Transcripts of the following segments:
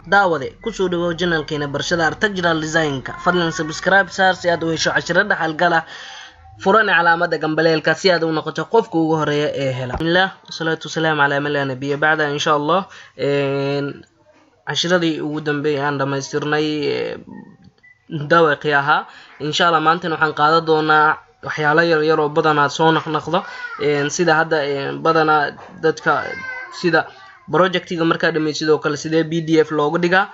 Daawade, kusoo dhawow channelkeena barashada architectural designka. Fadlan subscribe saar si aad u hesho cashiro dhaxalgal ah, furana calaamada gambaleelka si aad u noqoto qofka ugu horeeya ee hela. Bismillah, wasalaatu wasalaamu calaa man laa nabiya bacda. Insha Allah, cashiradii ugu dambeeyay aan dhamaystirnay dawaqii ahaa. Insha Allah, maantana waxaan qaadan doonaa waxyaalo yaryar oo badanaa soo naqnaqdo, sida hadda badanaa dadka, sida projectiga markaa dhamay, sidoo kale sidee PDF loogu dhigaa,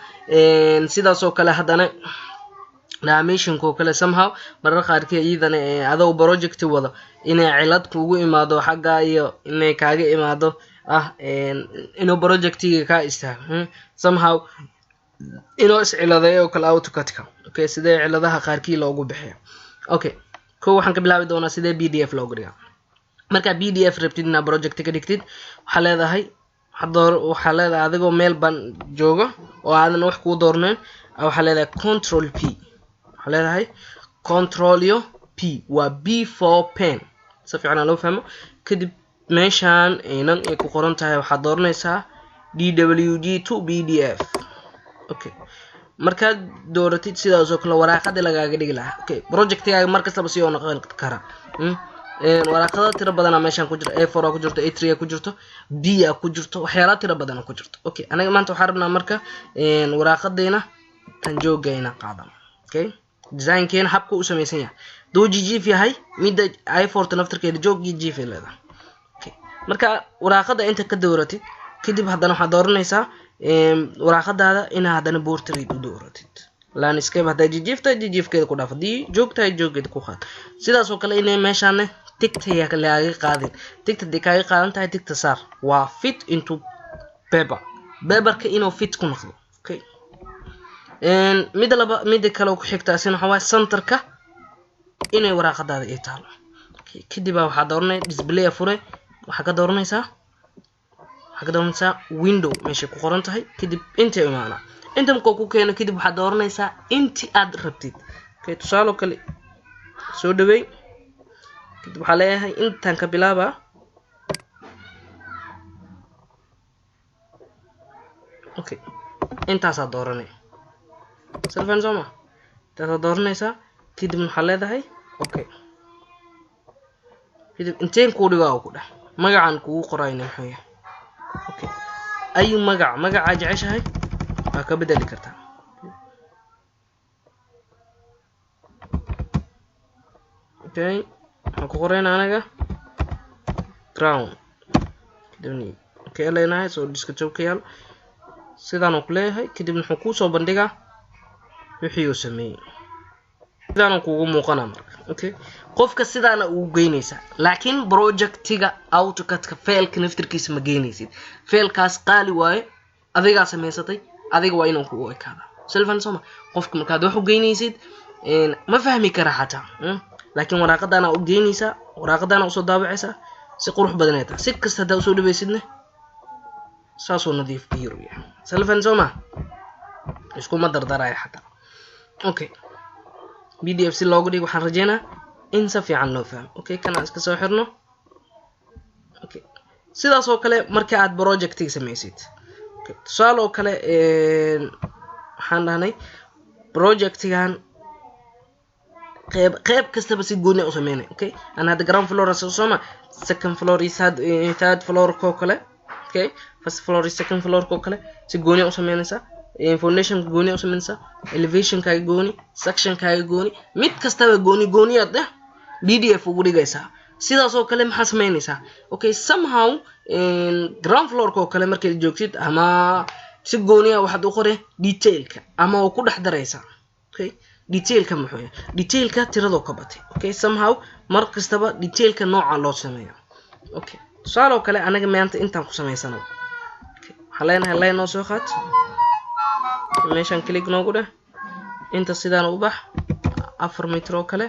sidaas oo kale haddana dimensionka oo kale. Somehow marar qaarkii iyadana adoo project wado inay cilad kugu imaado xagga iyo inay kaaga imaado ah inuu projectiga kaa istaago, somehow inuu isciladeeyo oo kale AutoCADka. Okay, sidee ciladaha qaarkii loogu bixiyo? Okay, ko waxaan ka bilaabi doonaa sidee PDF loogu dhigaa. Markaa PDF rabtid inaad project ka dhigtid, waxaa leedahay, waxaa leedahay, adigoo meel ban joogo oo aadan wax kuu doornayn, waxaa leedahay Control P. Waxaa leedahay Control iyo P, waa P for pen, si fiican loo fahmo. Kadib meeshaan inan ay ku qoran tahay waxaad dooranaysaa DWG to PDF. Okay, markaad dooratid, sidaas oo kale waraaqadii lagaaga dhigi lahaa. Okay, projectigaaga mar kastaba si oo noqon kara. Waraaqado tiro badana meeshaan ku jiro: A4 ku jirto, A3 ku jirto, B a ku jirto, waxyaala tiro badana ku jirto. Okay, anaga maanta waxaan rabnaa marka waraaqadeyna tan jooga inaan qaadano. Okay, designkeena habka u samaysan yahay duu jijiif yahay, midda A4 ta naftarkeeda joog iyo jiif ay leedahay. Okay, marka waraaqada inta ka dooratid, kadib haddana waxaad dooranaysaa waraaqadaada inaa haddana portrait u dooratid. Landscape hadday jijiif tahay, jijiifkeeda ku dhaaf; haddii joog tahay, jooggeeda ku qaad. Sidaas oo kale inay meeshaana tickta lagaga qaadin. Tickta haddii kaaga qaadan tahay, tickta saar, waa fit into paper, paperka inuu fit ku noqdo. Okay, midda laba, midda kale oo ku xigta asina waxaa waaye centerka inay waraaqadaada ay taalo. Kadib baa waxaa dooranaya display fure, waxaa ka dooranaysaa window meeshay ku qoran tahay. Kadib inta imaana, inta markuu ku keeno, kadib waxaad dooranaysaa inti aad rabtid. Okay, tusaale kale soo dhaweey. Kadib waxaa leeyahay intaan ka bilaabaa. Okay, intaasaa dooranay silfan, soo ma? Intaasaa dooranaysaa, kadibna waxaa leedahay okay. Kadib inteen kuu dhigaa oo ku dheh magacan kugu qorayna muxuu yahay? Okay, ayu magac, magacaa jeceshahay waa ka bedeli kartaa. Okay, waxaan ku qoraynaa anaga ground. Kadibna okay leenahay, soo desktop ka yaal sidaanuu ku leeyahay. Kadibna wuxuu kuusoo bandhigaa wixii uu sameeyey, sidaanu kugu muuqanaa marka. Okay, qofka sidaana ugu geynaysaa, laakiin projectiga AutoCADka fileka naftirkiisa ma geynaysid. Filekaas qaali waaye, adigaa samaysatay, adiga waa inuu kugu ekaada silvan, sooma? Qofka markaad wax u geynaysid ma fahmi kara xataa, laakiin waraaqadaana u geynaysaa, waraaqadaana usoo daabacaysaa, si qurux badanay tahay. Si kasta haddaa usoo dhabaysidna, saasuu nadiif biir u yahay silvan, sooma? Iskuma dardaraya xataa. Okay, PDF si loogu dhigo waxaan rajeynaa in si fiican loo fahmo. Okay, kanaan iska soo xirno. Okay, sidaas oo kale marka aad projectiga samaysid. Okay, tusaale oo kale waxaan dhahnay projectigan qeyb qeyb kastaba si gooni u sameynay. Okay, ana hadda ground floor sooma, second floor iyo third floor koo kale. Okay, first floor iyo second floor koo kale si gooni u sameynaysaa, foundationka gooni u sameynaysaa, elevationkaaga gooni, sectionkaaga gooni, mid kastaba gooni gooniyaad eh PDF ugu dhigaysaa. Sidaas oo kale maxaa sameynaysaa? Okay, somehow ground floorka oo kale markaad joogtid, ama si gooniya waxaad u qore detailka ama oo ku dhex daraysaa. Okay, detailka muxuu yahay? Detailka tiradoo ka batay. Okay, somehow mar kastaba detailka nooca loo sameeyo. Okay, tusaale oo kale anaga maanta intaan ku samaysano. Okay, waxaan leenahay line noo soo qaad, meeshaan click noogu dheh, inta sidaan u bax 4 mitir oo kale.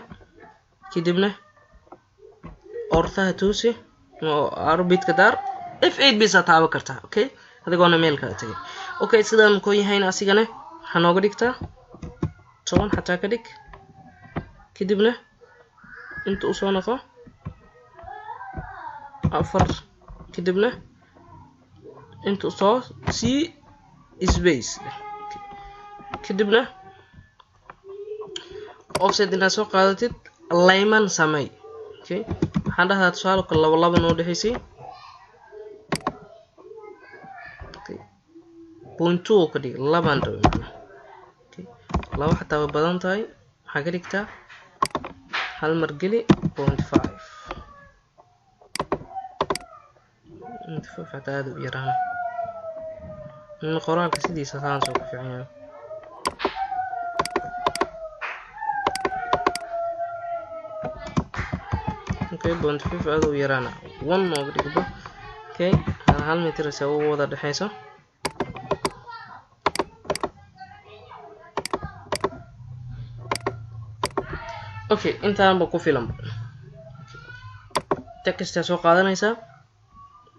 Kadibna orthaha toosi oo orbit-ka daar, F8 bisa taaban kartaa. Okay, adigoona meel kala tegay. Okay, sidaan koo yahayna asigana waxaa nooga dhigtaa 10 xataa ka dhig. Kadibna inta usoo noqo 4, kadibna inta usoo c space. Kadibna offset inaad soo qaadatid, layman samey. Okay, waxaan dhahdaa tusaale kale laba laba noo dhexaysay. Okay, 0.2 oo ka dhig, labaan rabay macnaha. Okay, laba xataa way badan tahay, waxaa ka dhigtaa hal mar geli 0.5. 0.5 xataa aad u yaraana in qoraalka sidiisa saan soo ku fiican yahay. Okay, 0.5 aad u yaraana, 1 nooga dhigba. Okay, hal mitir se ugu wada dhexayso. Okay, intaanba ku filanba. Textaa soo qaadanaysaa,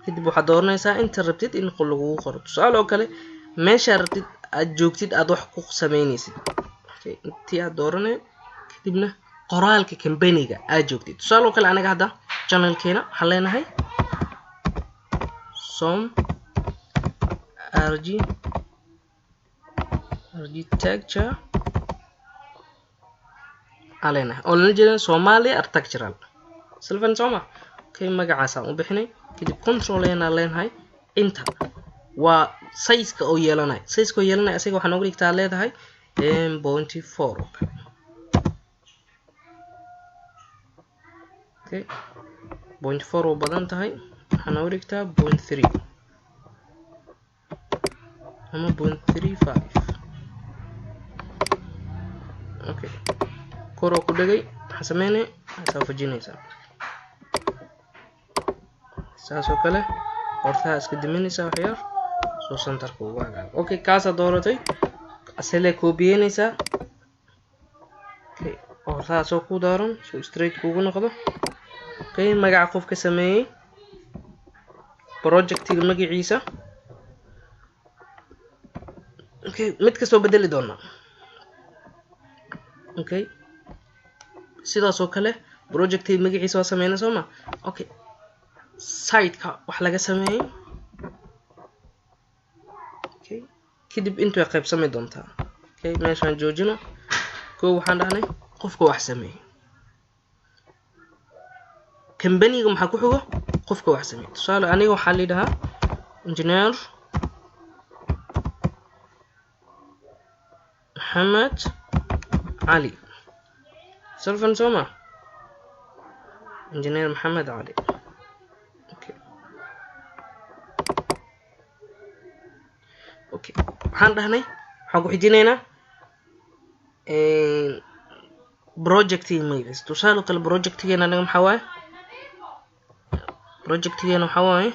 kadib waxaad dooranaysaa inta rabtid in qol lagugu qoro. Tusaale oo kale meeshaa rabtid aad joogtid aad wax ku sameynaysid. Okay, intii aad dooranay, kadibna qoraalka companyga aad joogtid. Tusaale oo kale anaga hadda channelkeena waxaan leenahay Som RG Architecture aan leenahay, oo lala jeeda Somalia Architectural silvan sooma. Okay, magacaasaan u bixinay. Kadib control ayaan leenahay, inta waa size-ka oo yeelanay, size-ka oo yeelanay asaga waxaa nooga dhigtaa leedahay 0.4 oo kale. Okay, 0.4 oo badan tahay, waxaa nooga dhigtaa 0.3 ama 0.35. Okay, kor oo ku dhegay, waxaa sameynay waxaa fujinaysaa saas oo kale, hortaha iska diminaysaa waxyar soo centerka ugu hagaago. Okay, kaasaa dooratay, aselee koobiyeynaysaa. Okay, hortaha soo ku daaran soo straight kuugu noqdo. Okay, magaca qofka sameeyey, projectiga magaciisa. Okay, mid kastoo bedeli doonaa. Okay, sidaas oo kale projectiga magaciisa waa sameynay soo ma. Okay, siteka wax laga sameeyey. Okay, kadib intu way qaybsami doontaa. Okay, meeshaan joojino. Kow, waxaan dhahnay qofka wax sameeyey, companyga maxaa ku xigo, qofka wax sameeyey. Tusaale aniga waxaa la yidhahaa Engineer Maxamed Cali Salfan sooma, Engineer Maxamed Cali. Okay, waxaan dhahnay waxaan ku xijinaynaa projectiga magaciisa. Tusaale kale projectigeena anaga maxaa waaye? Projectigeena waxaa waaye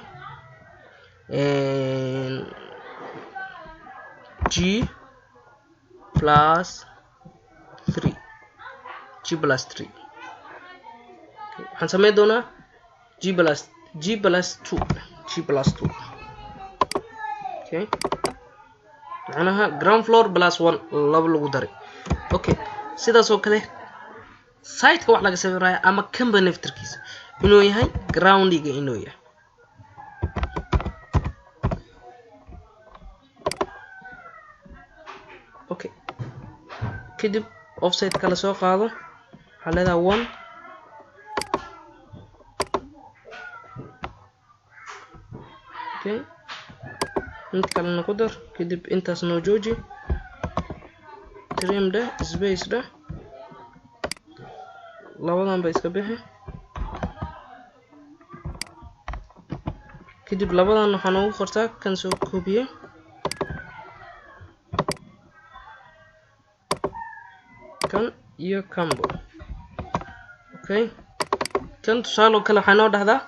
G+3, G+3. Waxaan sameyn doonaa G plus, G+2, G+2. Okay, macnaha ground floor plus one, laba lagu daray. Okay, sidaas oo kale siteka wax laga sawiraya ama company naftarkiisa inuu yahay groundiga inuu yahay. Okay, kadib offset kala soo qaado, waxaa leedahay 1. Okay, mid kalena ku dar, kadib intaas noo jooji, trim dheh, space dheh, labadan ba iska bixi. Kadib labadan waxaa noogu qortaa kan soo koobiyey. Kan iyo kanbo. Okay, kan tusaale oo kale waxaa noo dhahdaa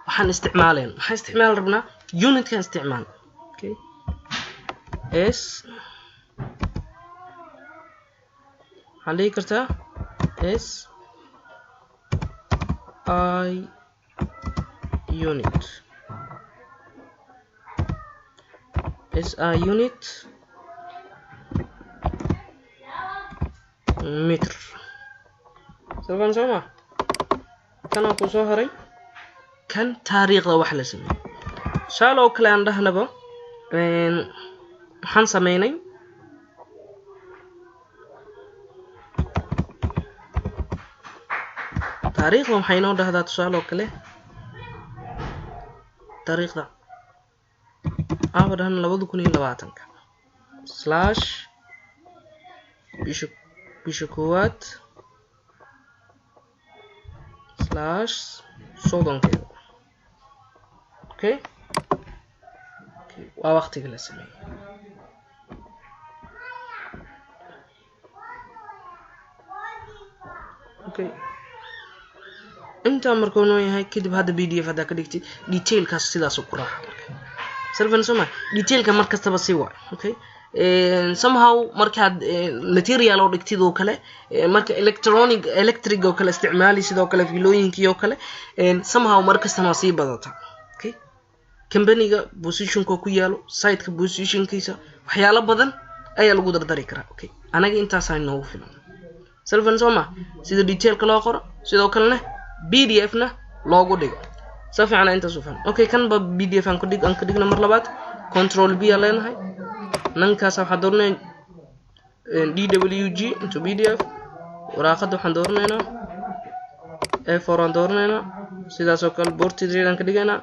waxaan isticmaaleen, waxaan isticmaali rabnaa unitkan isticmaal. Okay, S waxaan dhihi kartaa SI unit, SI unit meter sabaan soo ma. Kanaa ku soo haray kan taariikhda wax la sameeyey. Tusaale oo kale aan dhahnaba waxaan sameynay Taariikhda waxay inoo dhahdaa tusaale oo kale taariikhda aan dhahno 2020 slash bisha koowaad slash 30keeda. Okay, waa waqtiga la sameeyey. Okay, intaa markuu noo yahay kadib hadda PDF haddaa ka dhigtid detailkaas sidaas ku raaxa marka selfan soo ma detailka mar kastaba sii waay. Okay, somehow markaad material oo dhigtid oo kale, marka electronic electric oo kale isticmaali, sidoo kale fiilooyinkii oo kale, somehow mar kastana waa sii badata. Okay, companyga positionka ku yaalo, siteka positionkiisa, waxyaalo badan ayaa lagu dardari karaa. Okay, anaga intaasaa inoogu filan selfan soo ma sida detailka loo qoro, sidoo kalena PDF na loogu dhigo si fiican intaas u faham. Okay, kan ba PDF aan ku dhig, aan ka dhigna mar labaad Control B aan leenahay. Nankaas waxaan dooranay DWG into PDF. Waraaqada waxaan dooranaynaa A4 aan dooranaynaa, sidaas oo kale portrait aan ka dhigaynaa,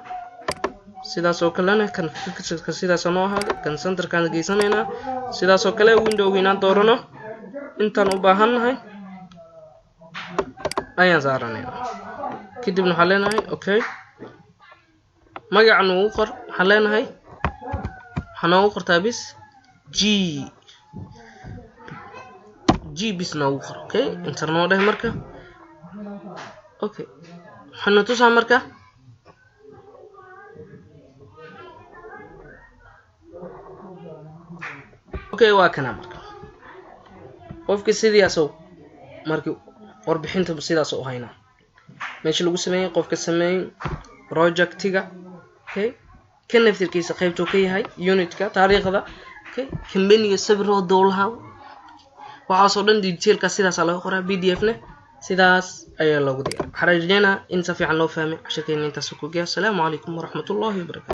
sidaas oo kalena kan fixedka sidaas noo ahaado, kan centerkaan geysanaynaa, sidaas oo kale windowga inaan doorano intaan u baahannahay ayaan saaranaynaa. Kadibna waxaan leenahay okay, magaca noogu qor, waxaan leenahay waxaa noogu qortaa bis G G bis noogu qor. Okay, enter noo dheh marka. Okay, waxaana tusaa marka okay, waa kana marka qofki sidiiasow markii warbixinta sidaas u haynaa, meesha lagu sameeyey, qofka sameeyey, projectiga. Okay, ka naftirkiisa qaybtuu ka yahay unitka, taariikhda. Okay, companyga sawiroo dowlaha, waxaasoo dhan detailka sidaasaa laga qoraa, PDF ne sidaas ayaa loogu diyaar. Waxaan rajeynaa in si fiican loo fahmay cashirkeena. Intaas ku geeya. Asalaamu calaykum waraxmatullahi wabarakatu.